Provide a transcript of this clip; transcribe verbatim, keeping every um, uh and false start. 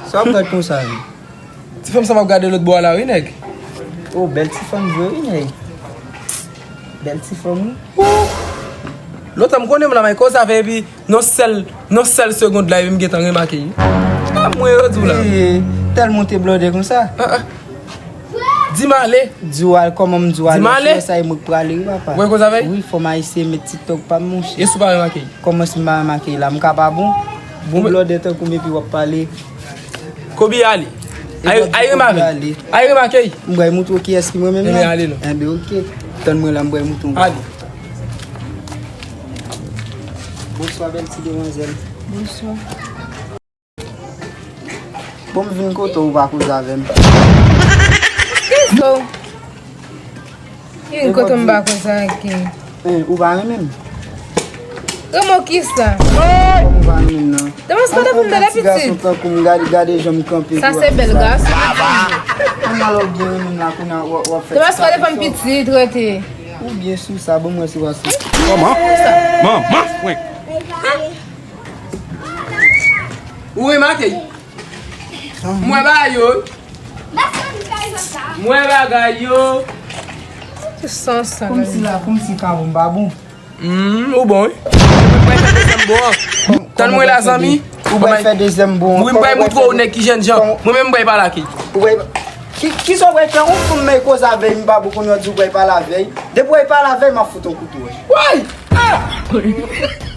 Sa w ap gad konsa menm? Ti fanm sa m ap gade lòt bò a la wi, nèg. Oh, bèl ti fanm vre wi, nèg. Bèl ti fanm wi. Lontan m konnen m la, men koze avè epi nan sèl, nan sèl segond la epi m gentan remake. Ah, mwen yo di w la. Ee, tèlman w te blòdè konsa. Ah, ah. Di m ale. Di w al, kòman m di w ale? Di m ale. Sa e mwen k prale wi, papa. Ou wè koze avè? Wi, fò m al eseye met TikTok pa m, monchè. E si w pa remake? Kòman si m pa remake la? M ka pa bon? Bon blòdè tankou m epi w ap pale. Kobe ale. Ay, ay, remake. Ay, remake. M bay moutre w kiyès ki mwen menm nan. Enben, ale non. Enben, oke. Tann mwen la, m bay moutre w. Ale. Bonswa, bèl ti demwazèl. Bonswa. Bon, m vin kote w, ou pa koze avè m. Kisa w? Vin kote m pa koze avè w. Eh, ou pa renmen m? Renmen w kisa? Kòm ou pa renmen m nan. Depi se pa depi m tande pitit. Ti gason tankou m, gade, gade jan m kanpe. Sa se bèl gason. Kòman lè w byen renmen m la, kounye a w ap fè ti gason. Depi se pa depi m pitit, rete. Ou byen sou sa, bon, mwen se pa sou. Manman! Manman! Mwen. Ou remake? Mwen ba yo. Mwen bagay yo. Kòmsi la, kòmsi ka bon, m pa bon. Hmm, ou bon, wi. Mwen pral fè dezyèm bon an. Tann mwen la, zanmi. Ou pral fè dezyèm bon an. Wi, m pral moutre w nèg ki jènjan. Mwen menm, m pral pale ak li. Ou pral, ki, ki sa w pral fè? Ou konn men koze avè m, m pa bon, kounye a w di w pral pale avè l. Depi w pral pale avè l, m ap fout yon kout wòch. Way! Ah!